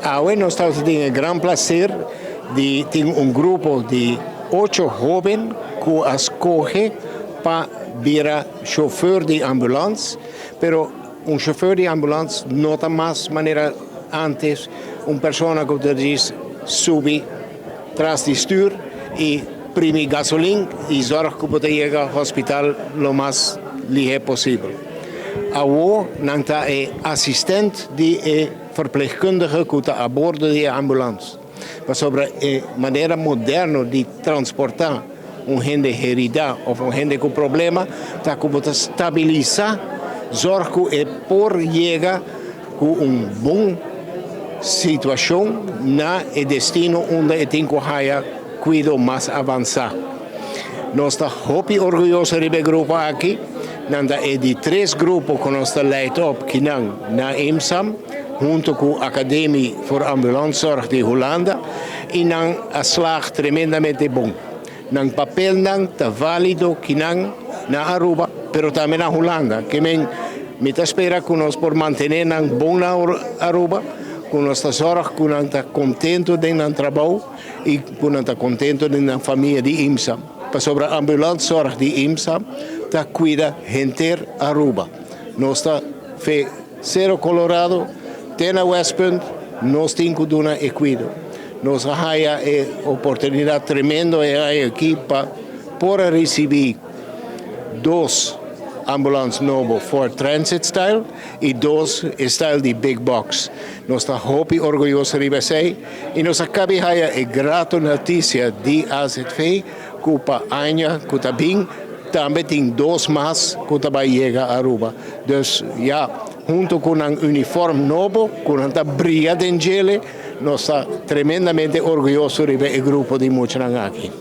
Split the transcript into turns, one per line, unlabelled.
Awe nos tin e gran placer di tin un grupo di ocho hoben cu a scoge pa bira chauffeur di ambulance, pero un chauffeur di ambulance no ta mas manera antes, un persona cu ta subi tras di stuur y primi gasolin y zorg cu por yega hospital lo mas lihe posibel. Awo nan ta e assistent di e verpleegkundige cu ta a bordo di ambulance. Pasobra e manera moderno di transporta un hende herida of un hende cu problema, ta cu ta stabilisa, zorg cu e por yega cu un bon situacion na e destino unda e tin cu haya cuido mas avansa. Nos ta hopi orguyoso di e grupo aki, nan ta e di tres grupo cu nos ta leid op akinan na IMSAM, hunto cu Academie voor Ambulancezorg di Hulanda, y nan a slaag tremendamente bon. Nan papelnan ta valido akinan na Aruba, pero tambe na Hulanda. Kiermen, mi ta spera cu nos por mantene nan bon na Aruba, cu nos ta zorg cu nan ta contento den nan trabou y cu nan ta contento den nan famia di IMSA. Pasobra ambulancezorg di IMSA ta cuida henter Aruba. Nos ta for Cero Colorado, te na Westpunt, nos tin cu duna e cuido. Nos a haya e oportunidad tremendo aki pa por ricibi dos ambulance nobo Ford Transit style y dos style di Big Box. Nos ta hopi orguyoso riba esey y nos a caba di haya e grato noticia di AZV cu pa aña cu ta bin tambe tin dos mas cu ta bay yega Aruba. Dus ja, hunto cu un uniform nobo, cu ta briya den dje, nos ta tremendamente orguyoso di e grupo di muchanan aki.